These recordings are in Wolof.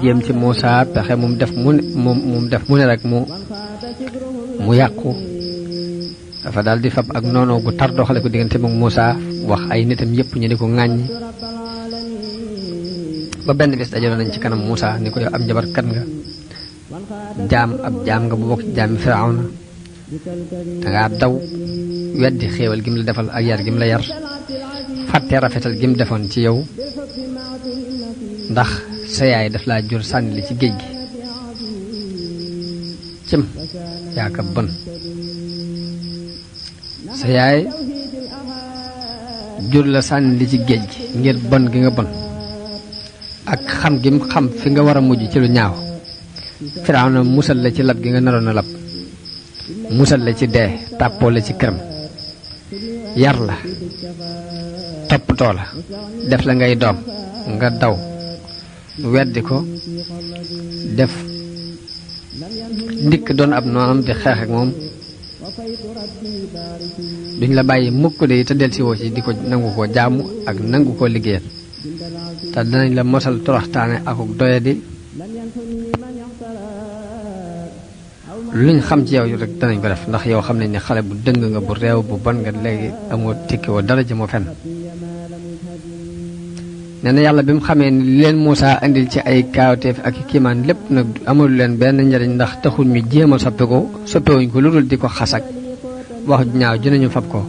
jéem ci Muusaa pexe mu def mu ne rek mu yàqu dafa daal di fab ak noonu gu tar doxale ko diggante moom Muusaa wax ay nitam yëpp ñu di ko ŋàññi ba benn bis dajaloon nañ ci kanam Muusaa ni ko yow ab njabarkat nga ab jaam nga bu bokk ci jaami Firawna dangaa daw weddi xéewal gi mu la defal ak yar gi mu la yar fàtte rafetal gi mu defoon ci yow ndax sa yaay daf laa jur sànni li ci géej gi cim yaa ka bon sa yaay jur la sànni li ci géej gi ngir bon gi nga bon ak xam gi mu xam fi nga war a mujj ci lu ñaaw Firawna musal la ci lab gi nga naroon a lab musal la ci dee tàppoo la ci këram yar la toppatoo la def la ngay doom nga daw weddi ko def ndikk doon ab noonam di xeex ak moom duñ la bàyyi mukk de te del si woo ci di ko nangu koo jaamu ak nangu koo liggéeyal te danañ la mosal toroxtaane akuk doyadi luñ xam ci yow rek danañ ko def ndax yow xam nañ ne xale bu dëng nga bu réew bu bon nga léegi amoo tikki woo dara ji moo fenn nee na yàlla bi mu xamee ni leen Muusaa indil ci ay kaawteef ak kiimaan lépp nag amul leen benn njariñ ndax taxul ñu jéem a soppewuñ ko lu dul di ko xasak wax ju ñaaw ju nañu fab ko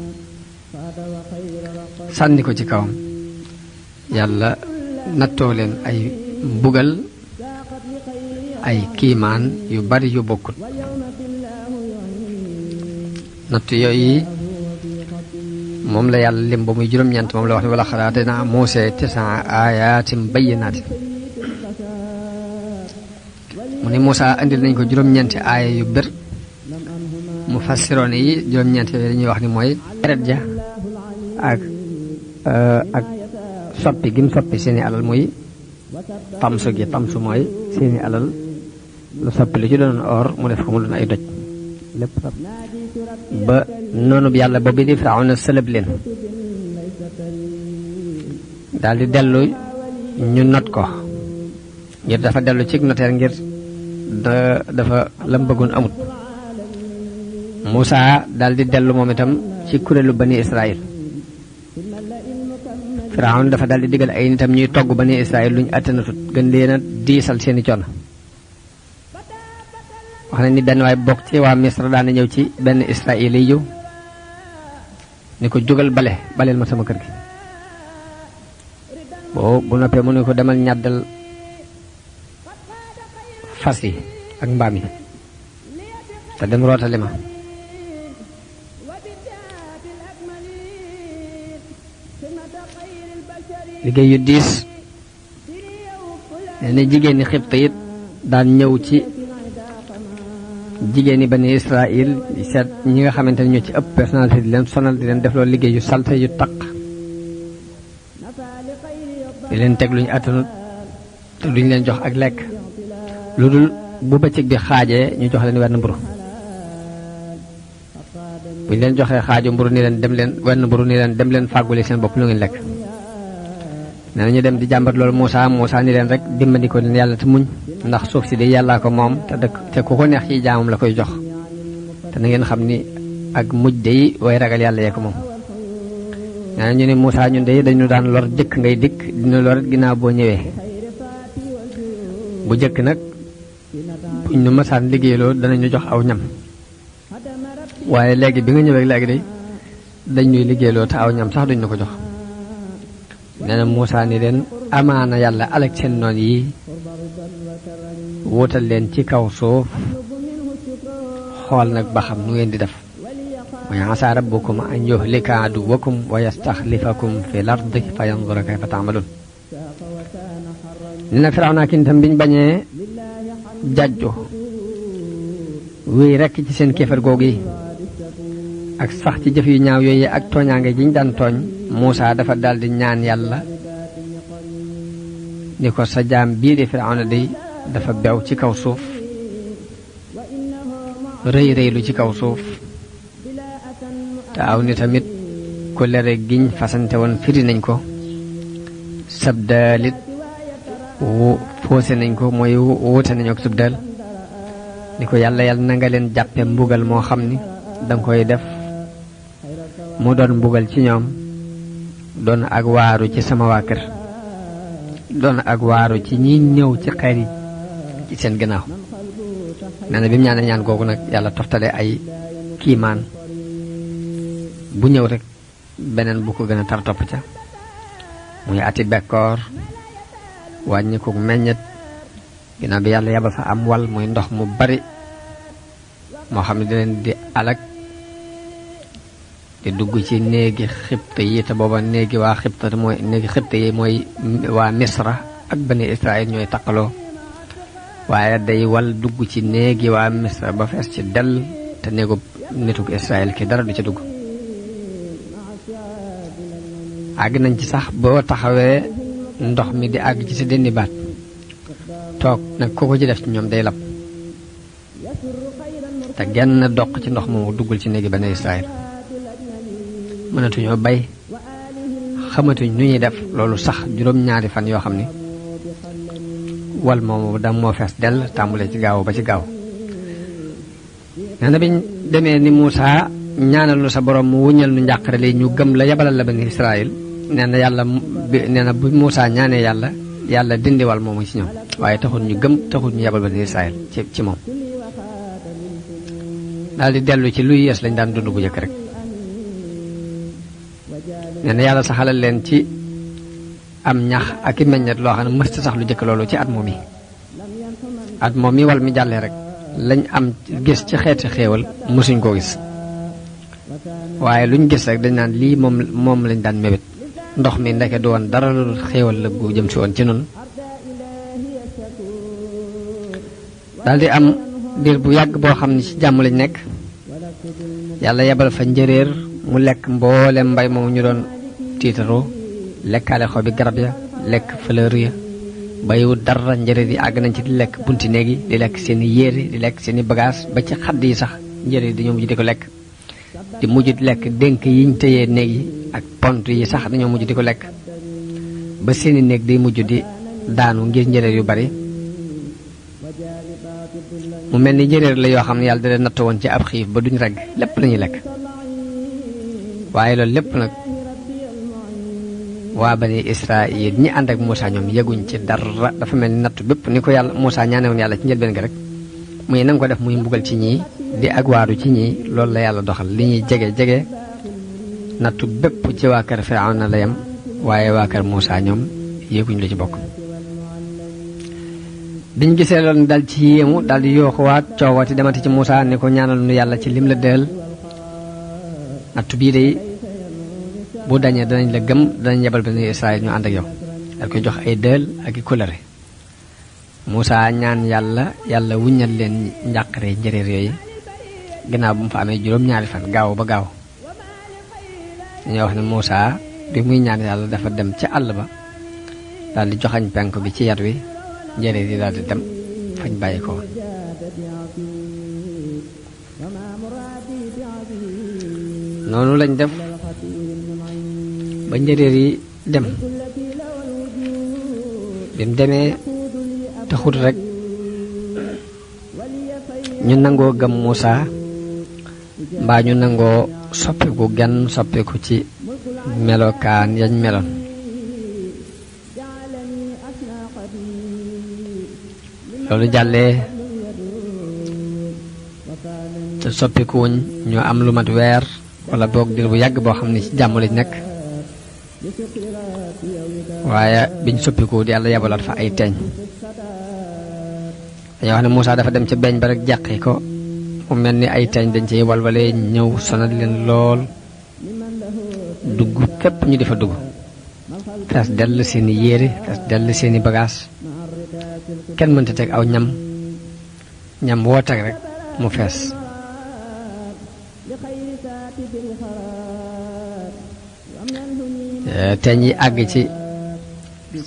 sànni ko ci kawam yàlla nattoo leen ay mbugal ay kiimaan yu bari yu bokkut natt yooyu moom la yàlla lim ba muy juróom-ñeent moom la wax ne wala xalaate naa Muusaa 9 aayaatin bayyinaatin mu ne Muusaa indil nañ ko juróom-ñeenti aaya yu bir mu fassiroon yi juróom-ñeent yooyu dañuy wax ni mooy deret ja ak soppi gi mu soppi seeni alal muy tamsu mooy seeni alal lu soppi lu ci doon or mu def ko mu doon ay doj lépp soppi ba noonu bi yàlla boobu di Firawna sëlëb leen daal di dellu ñu not ko ngir dafa dellu ci noteer ngir dafa lam bëggoon amut Muusaa daal di dellu moom itam ci kuréelu bani Israël Firawna dafa daal di digal ay nitam ñuy togg bani Israël luñ attanatut gën leen a diisal seeni coono wax na ni benn waay bokk ci waa Misra daan na ñëw ci benn Israël yi yiw ni ko jógal baleel ma sama kër gi bu noppee mu ne ko demal ñàddal fas yi ak mbaam yi te dem rootali ma liggéey yu diis nee na jigéen ñi Xibt it daan ñëw ci jigéen ñi bani Israël seet ñi nga xamante ne ñoo ci ëpp personnalité di leen sonal di leen def loolu liggéey yu salte yu taq di leen teg luñu attanut te duñ leen jox ak lekk lu dul bu bëccëg bi xaajee ñu jox leen wenn mburu buñ leen joxee xaaju mburu ni leen wenn mburu ni leen dem leen fàgguli seen bopp lu ngeen lekk nee na ñu dem di jàmbat loolu Muusaa ni leen rek dimbali ko leen yàlla te muñ ndax suuf si di yàllaa ko moom te ku ko neex ci jaamam la koy jox te na ngeen xam ni ak mujj day way ragal yàlla yee ko moom nee na ñu ne Muusaa ñun day dañu daan lor jëkk ngay dikk dina lor ginnaaw boo ñëwee bu jëkk nag buñ ñu masaan liggéeyloo danañu jox aw ñam waaye léegi bi nga ñëwee léegi day dañ ñuy liggéeyloo te aw ñam sax duñ ñu ko jox nee na Muusaa ni leen amaana yàlla alak seen noon yi wutal leen ci kaw suuf xool nag ba xam nu ngeen di def wa asaa rabbukum an yuhlika aduwwakum wa yastaxlifakum fil ardi fa yanzura kayfa ta'malun nee na Firawna ki itam biñ bañee jajju wéy rekk ci seen kéefar googu yi ak sax ci jëf yu ñaaw yooyu ak tooñaange ji ñu daan tooñ Muusaa dafa daldi ñaan yàlla ni ko sa jaam bii di Firawna day dafa bew ci kaw suuf rëy rëylu ci kaw suuf te aw ni tamit kóllëre giñ fasante woon firi nañ ko sabdaalit foose nañ ko mooy wuute nañu ak sabdaal ni ko yàlla na nga leen jàppe mbugal moo xam ni danga koy def mu doon mbugal ci ñoom doon ak waaru ci sama waa kër doon ak waaru ci ñi ñëw ci xeer yi ci seen gannaaw nee na bi mu ñaanee ñaan googu nag yàlla toftale ay kiimaan bu ñëw rek beneen bu ko gën a tar topp ca muy ati bekkoor wàññi ko meññet ginnaaw bi yàlla yabal fa am wal muy ndox mu bari moo xam ne di leen di alag di dugg ci néegi xibta yi te booba néegi waa xibta mooy néegi xibta yi mooy waa misra ak bani israel ñooy taqaloo waaye day wal dugg ci néegi waa misra ba fees ci dell te néegu nituk israel ki dara du ca dugg àgg nañ ci sax boo taxawee ndox mi di àgg ci sa dënni baat toog nag ku ko ci def ci ñoom day lab te genn doq ci ndox moomu duggul ci néegi bani israel mënatuñoo bay xamatuñ nu ñuy def loolu sax juróom-ñaari fan yoo xam ni wal moomu da moo fees dell tàmbulee ci gaaw ba ci gaaw nee na biñ demee ni Muusa ñaanal nu sa borom mu wuññal nu njàqare li ñu gëm la yabalal la bani Israël nee na yàlla nee na bu Muusa ñaanee yàlla dindi wal moomu ci ñoom waaye taxul ñu gëm taxul ñu yabal bani Israël ci moom daal di dellu ci luy yees lañ daan dund bu jëkk rek nee na yàlla saxalal leen ci am ñax ak i meññet loo xam ne mësta sax lu jëkk loolu ci at moom mi wal mi jàllee rek lañ am gis ci xeeti xéewal mësuñ koo gis waaye luñ gis rek dañ naan lii moom lañ daan mébét ndox mi ndeke du woon dara lu xéewal la gu jëm si woon ci noonu daldi am diir bu yàgg boo xam ne ci jàmm lañ nekk yàlla yebal fa njëréer mu lekk mboolem mbay moomu ñu doon tiitaroo lekkaale xobi garab ya lekk fleur ya bayiwut dara njëréer yi àgg nañ ci di lekk bunti néeg yi di lekk seeni yére di lekk seeni bagage ba ci xadd yi sax njëréer yi dañoo mujj di ko lekk di mujj di lekk dénk yiñ tëyee néeg yi ak pont yi sax dañoo mujj di ko lekk ba seeni néeg day mujj di daanu ngir njëréer yu bari mu mel ni njëréer la yoo xam ne yàlla da leen natt woon ci ab xiif ba duñ regg lépp lañuy lekk waaye loolu lépp nag waa bani Israël ñi ànd ak Muusa ñoom yeguñ ci dara dafa mel ni nattu bépp ni ko yàlla Muusa ñaane woon yàlla ci njëlbeen gi rek muy nanga ko def muy mbugal ci ñii di ak waaru ci ñii loolu la yàlla doxal li ñuy jege nattu bépp ci waa kër Firawna la yem waaye waa kër Muusa ñoom yéeguñ lu ci bokk biñ gisee loolu dal ci yéemu dal di yooxuwaat coowati demati ci Muusa ni ko ñaanal nu yàlla ci lim la deel nattu bii day bu dañee danañ la gëm danañ yebal bani Israël ñu ànd ak yow dal koy jox ay deel ak i kóllëre Muusa ñaan yàlla wuññal leen njàqare njëréer yooyu ginnaaw bu mu fa amee juróom-ñaari fan gaaw ba gaaw dañoo wax ne Muusa bi muy ñaan yàlla dafa dem ca àll ba daal di joxañ penk bi ci yat wi njëréer yi daal di dem fañ bàyyi ko noonu lañ def ba njëréer yi dem bi mu demee taxut rek ñu nangoo gëm Muusa mbaa ñu nangoo soppiku genn soppiku ci melokaan yañ meloon loolu jàllee te soppikuwuñ ñu am lu mat weer wala boog dir bu yàgg boo xam ne ci jàmm lañ nekk waaye biñ soppiku di yàlla yabalaat fa ay teeñ dañoo wax ne Muusa dafa dem ca beeñ ba rek jàqi ko mu mel ni ay teeñ dañ ciy walwalee ñëw sonal leen lool dugg képp ñu di fa dugg fees dell seeni yére fees dell seeni bagage kenn mënta teg aw ñam woo teg rek mu fees teeñ yi àgg ci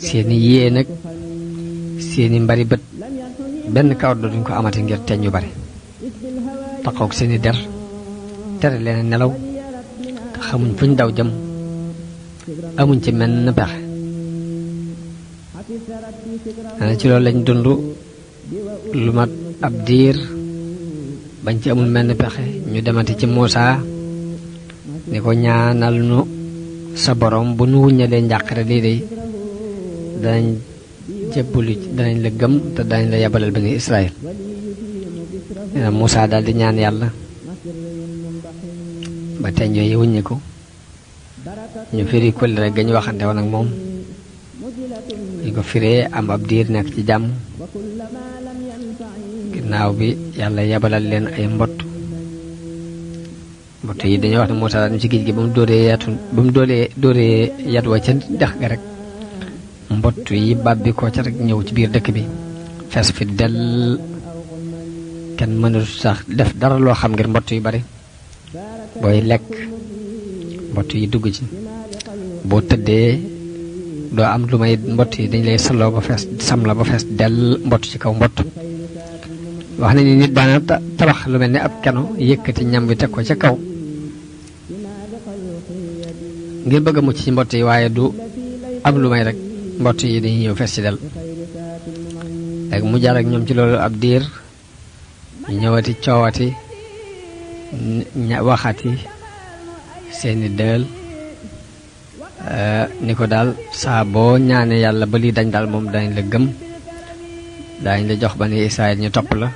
seeni yée nag seeni mbari bët benn kawar duñ ko amati ngir teeñ yu bari taxaw seeni der tere leen nelaw te xamuñ fuñ daw jëm amuñ ci menn pexe ana ci loolu lañ dund lu mat ab diir bañ ci amul menn pexe ñu demati ci Muusaa ni ko ñaanal nu sa borom bu nu wuññalee njàqare lii de danañ jébbalu danañ la gëm te danañ la yabalal bani Israël Muusaa daal di ñaan yàlla ba teñ yooyu wuññi ko ñu firi kóllëre ga ñu waxante woon ak moom ñu ko firee am ab diir nekk ci jàmm ginnaaw bi yàlla yabalal leen ay mbott yi dañoo wax ne Muusaa daal ci géej gi ba mu dóoree yat wa ca dex ga rek mbott yi bàbbi ko ca rek ñëw ci biir dëkk bi fees fi dell kenn mënul sax def dara loo xam ngir mbott yu bari booy lekk mbott yi dugg ci boo tëddee doo am lu may mbott yi dañ lay saloo ba fees sam la ba fees dell mbott ci kaw mbott wax nañu nit daana tabax lu mel ne ab keno yëkkati ñam bi teg ko ca kaw ngir bëgg a mucc ci mbott yi waaye du am lu may rek mbott yi dañuy ñëw fees ci dell léegi mu jaar ak ñoom ci loolu ab diir ñëwati coowati waxati seeni dël ni ko daal saa boo ñaanee yàlla ba lii dañ daal moom dañ la gëm dañ la jox bani Israël ñu topp la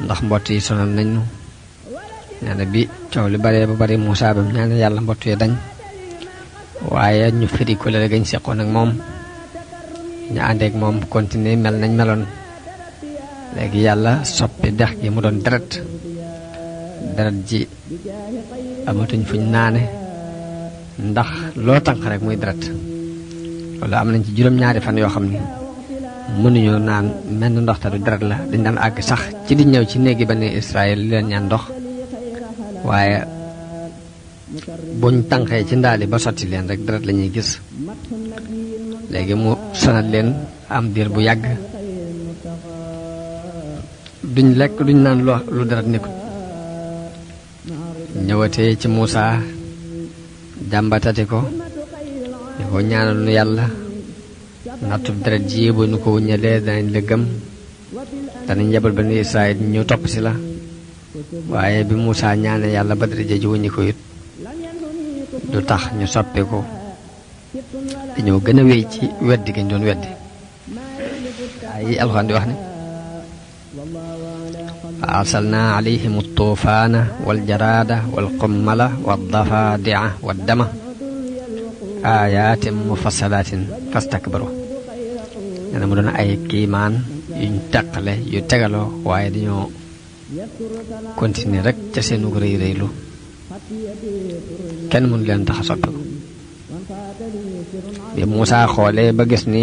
ndax mbott yi sonal nañ nu nee na bi coow li baree ba bari Muusaa bam ñaanee yàlla mbott yi dañ waaye ñu firi ko la gañ seqoon ak moom ñu àndeek moom continuer mel nañ meloon léegi yàlla soppi dex gi mu doon deret ji amatuñ fuñ naane ndax loo tànq rek muy deret loolu am nañ ci juróom-ñaari fan yoo xam ni mënuñu naan menn ndox te du deret la dañ daan àgg sax ci di ñëw ci néegi bani Israël li leen ñaan ndox waaye buñ tànqee ci ndaali ba sotti leen rek deret la ñuy gis léegi mu sonal leen am diir bu yàgg duñ lekk duñ naan lu deret nekkul ñëwatee ci Muusaa jàmbatati ko ni ko ñaanal nu yàlla nattub deret ji bu nu ko wuññalee danañ la gëm danañ yebal bani Israël ñu topp si la waaye bi Muusaa ñaane yàlla ba deret ji wuññi ko it du tax ñu soppi ko dañoo gën a wéy ci weddi gañ doon weddi ay alxuraan di wax ne fa arsalnaa alayhim altuufaana waljaraada walqummala waldafaadi'a waddama aayaatin mufassalaatin fastakbaru nee na mu doon ay kiimaan yuñ teqale yu tegaloo waaye dañoo continuer rek ca seenu rëy rëylu kenn mënu leen tax a soppi ko bi Muusaa xoolee ba gis ni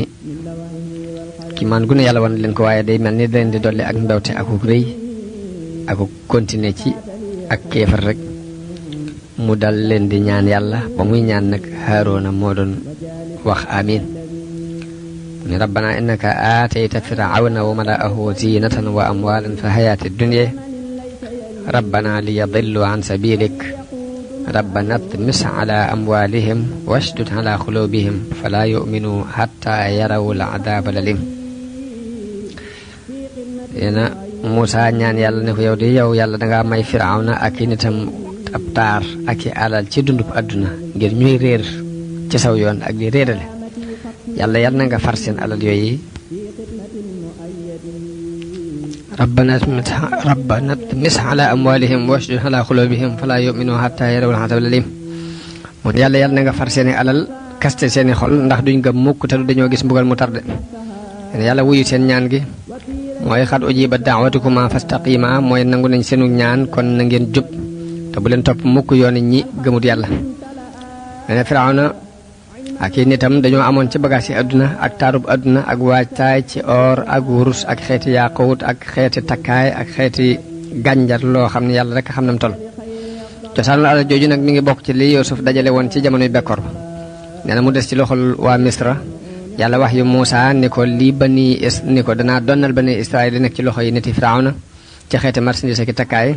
kiimaan gu ne yàlla wan leen ko waaye day mel ni da leen di dolli ak mbewte akuk rëy akuk continuer ci ak kéefar rek mu dal leen di ñaan yàlla ba muy ñaan nag Haaroona moo doon wax amiin ni rabbana innaka aatayta firawna wa mala'ahu zinatan wa amwalan fi hayati dunya rabbana liyadillu an sabilik rabbana tmis ala amwalihim washdud ala qulubihim fala yu'minu hatta yarawu al'adaba lalim yena Muusaa ñaan yàlla ne ko yow de yow yàlla dangaa may firawna ak i nitam ab taar ak i alal ci dundub àdduna ngir ñuy réer ci saw yoon ak di réerale yàlla yal na nga far seen alal yooyu rabbana tmis ala amwalihim washdud ala qulubihim fala yu'minu hatta yarawul azab alim moom yàlla yal na nga far seeni alal kaste seeni xol ndax duñ gëm mukk te dañoo gis mbugal mu tarde yàlla wuyu seen ñaan gi mooy xat ujiba da'watukuma fastaqima mooy nangu nañ seenu ñaan kon na ngeen jub te bu leen topp mukk yooni ñi gëmut yàlla nee na Firawna ak i nitam dañoo amoon ci bagaas yi àdduna ak taarub àdduna ak waajtaay ci or ak wurus ak xeeti yaaqut ak xeeti takkaay ak xeeti gànjar loo xam ne yàlla rek xam nam tol cosaanul alal jooju nag mi ngi bokk ci li Yuusuf dajale woon ci jamonoy bekkoor ba nee na mu des ci loxol waa Misra yàlla wax yu Muusa ni ko lii ni ko danaa donnal bani Israël di nekk ci loxo yi niti Firawna ci xeeti marchandise ak takkaay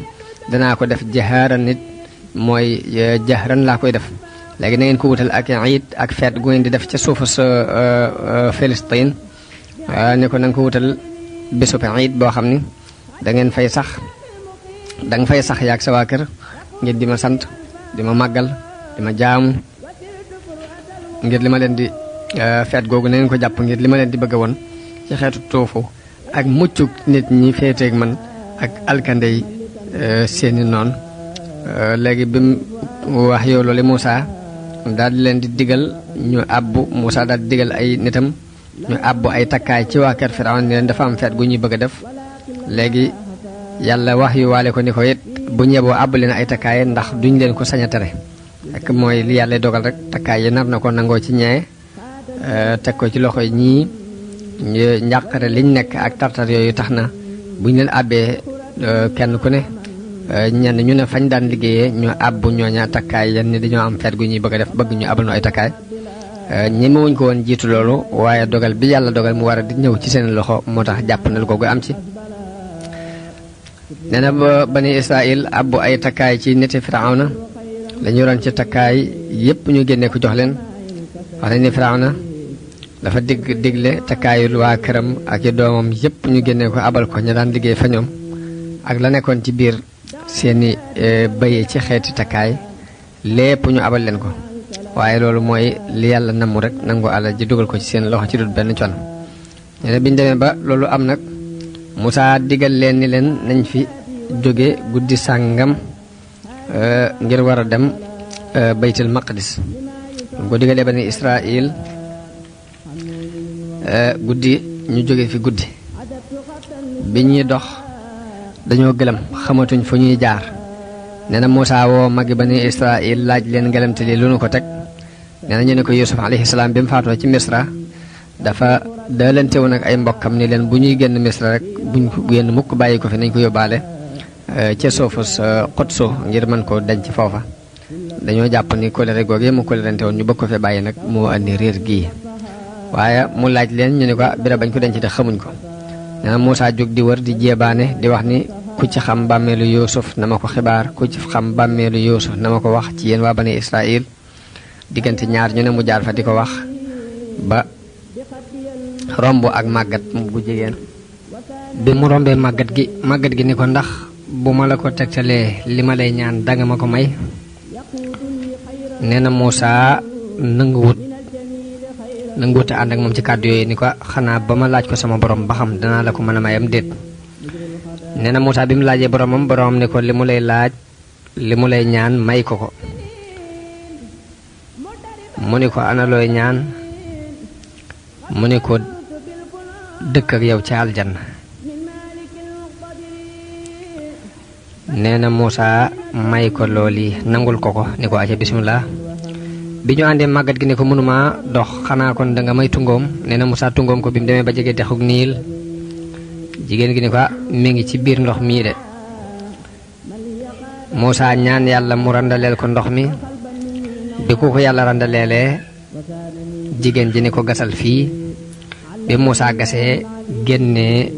danaa ko def jahaaran nit mooy jahran laa koy def léegi na ngeen ko wutal ak iid ak feet gu ngeen di def ca suufu sa Filistin ni ko na nga ko wutal bésub iid boo xam ni da ngeen fay sax da nga fay sax yaag sa waa kër ngeen di ma sant di ma màggal di ma jaamu ngir li ma leen di feet googu na ngeen ko jàpp ngir li ma leen di bëgg woon ci xeetu tuufu ak muccuk nit ñi féeteeg man ak alkande yi seeni noon léegi bi mu wax yow loolu Muusa daal di leen di digal ñu àbbu Muusa daal di digal ay nitam ñu àbbu ay takkaay ci waa kër Firawna ni leen dafa am feet gu ñuy bëgg a def léegi yàlla wax yu waale ko ni ko it bu ñeboo àbb leen ay takkaay ndax duñ leen ko sañ a tere ak mooy li yàlla dogal rek takkaay yi nar na ko nangoo ci ñee teg ko ci loxo ñii njàqare liñ nekk ak tartar yooyu tax na buñ leen àbbee kenn ku ne ñenn ñu ne fañ daan liggéeyee ñu àbbu ñooña takkaay yan ni dañoo am feet gu ñuy bëgg a def bëgg ñu abal no ay takkaay ñemewuñ ko woon jiitu loolu waaye dogal bi yàlla dogal mu war a di ñëw ci seen loxo moo tax jàppandal googu am ci nee na ba bani Israël àbbu ay takkaay ci niti Firawna la ñu yoroon ci takkaay yépp ñu génnee ko jox leen wax nañ ni Firawna dafa digle takkaayul waa këram ak i doomam yépp ñu génnee ko abal ko ña daan liggéey fa ñoom ak la nekkoon ci biir seeni bëye ci xeeti takkaay lépp ñu abal leen ko waaye loolu mooy li yàlla namu rek nangu alal ji dugal ko ci seen loxo ci dut benn con ñu ne biñu demee ba loolu am nag Muusa digal leen ni leen nañ fi jóge guddi sàngam ngir war a dem baytul maqdis bu ko digalee bani Israël guddi ñu jóge fi guddi bi ñuy dox dañoo gëlëm xamatuñ fu ñuy jaar nee na Muusa woo magi bani Israël laaj leen ngëlamte li lu nu ko teg nee na ñu ne ko Yuusuf alayhi salaam bi mu faatoo ci Misra dafa daalante woon ak ay mbokkam ni leen bu ñuy génn Misra rek buñ ko génn mukk bàyyi ko fi nañ ko yóbbaale ca suufu Qudsu ngir mën ko denc foofa dañoo jàpp ni kóllëre googu mu kóllërante woon ñu bëgg ko fee bàyyi nag moo andi réer gii waaye mu laaj leen ñu ne ko bira bañ ko denc te xamuñ ko nee na Muusa jóg di wër di jéebaane di wax ni ku ci xam bàmmeelu Yuusuf na ma ko xibaar ku ci xam bàmmeelu Yuusuf na ma ko wax ci yéen waa bani Israël diggante ñaar ñu ne mu jaar fa di ko wax ba romb ak màggat bu jigéen bi mu rombee màggat gi ni ko ndax bu ma la ko tegtalee li ma lay ñaan danga ma ko may nee na Muusa nanguwut ànd ak moom ci kàddu yooyu ni ko xanaa ba ma laaj ko sama borom ba xam danaa la ko mën a mayam déet nee na Muusa bi mu laajee boromam ni ko li mu lay laaj li mu lay ñaan may ko ko mu ni ko ana looy ñaan mu ni ko dëkk ak yow ci aljanna nee na Muusa may ko looli nangul ko ni ko aca bismillah bi ñu àndee màggat gi ne ko mënuma dox xanaa kon danga may tungoom nee na Muusa tungoom ko bi mu demee ba jege dexug Niil jigéen gi ne ko mi ngi ci biir ndox mii de Muusa ñaan yàlla mu randaleel ko ndox mi bi ko yàlla randaleelee jigéen ji ni ko gasal fii bi Muusa gasee génnee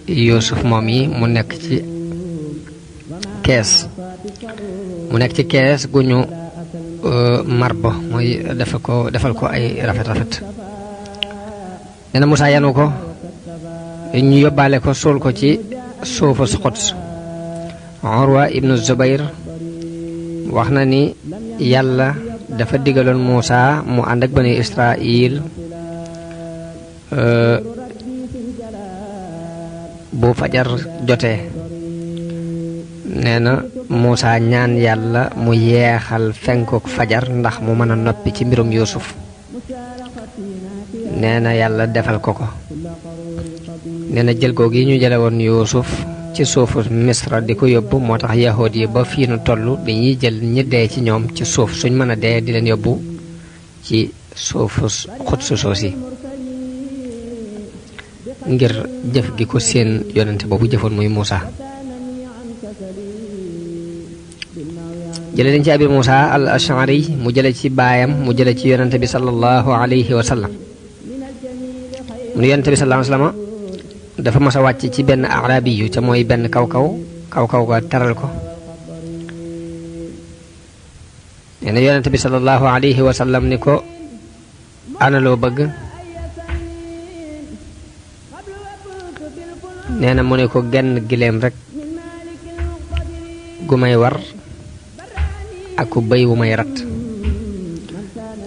Yuusuf moom yi mu nekk ci kees gu ñu marbo mooy defal ko ay rafet nee na Muusa yanu ko ñu yóbbaale ko suul ko ci suufu Quds Urwa ibnu Zubayr wax na ni yàlla dafa digaloon Muusa mu ànd ak bani Israël bu fajar jotee nee na Muusa ñaan yàlla mu yeexal fenkuk fajar ndax mu mën a noppi ci mbirum Yuusuf nee na yàlla defal ko nee na jël googu yi ñu jële woon Yuusuf ci suufu Misra di ko yóbbu moo tax yahood yi ba fii nu toll dañuy jël ñi dee ci ñoom ci suuf suñ mën a dee di leen yóbbu ci suufu Xudsu soosi ngir jëf gi ko seen yonente boobu jëfoon muy Muusa jële dañ ci Abi Muusa al Ash'ari mu jële ci baayam mu jële ci yonente bi sallallahu alayhi wa sallam mu yonent bi sallallahu alayhi wasallam dafa mas a wàcc ci benn arabi yu ca mooy benn kaw ga teral ko nee na yonent bi sallallahu alayhi wa sallam ni ko ana loo bëgg nee na mu ne ko genn gileem rek gu may war ak ku bëy wu may rat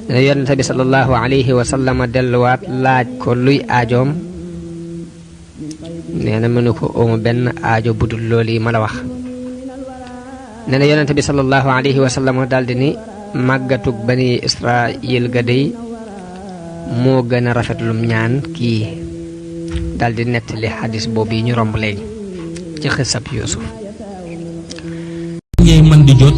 nee na yonent bi sallallahu alayhi wa sallam delluwaat laaj ko luy aajoom nee na mu ne ko ooma benn aajo budul loolu yi ma la wax nee na yonent bi sallallahu alayhi wa sallam daldi ni màggatug bani Israil ga dey moo gën a rafetlum ñaan kii daldi nettali xadis boobu yi ñu romb léegi ci xisab Yuusuf ngay mën di jot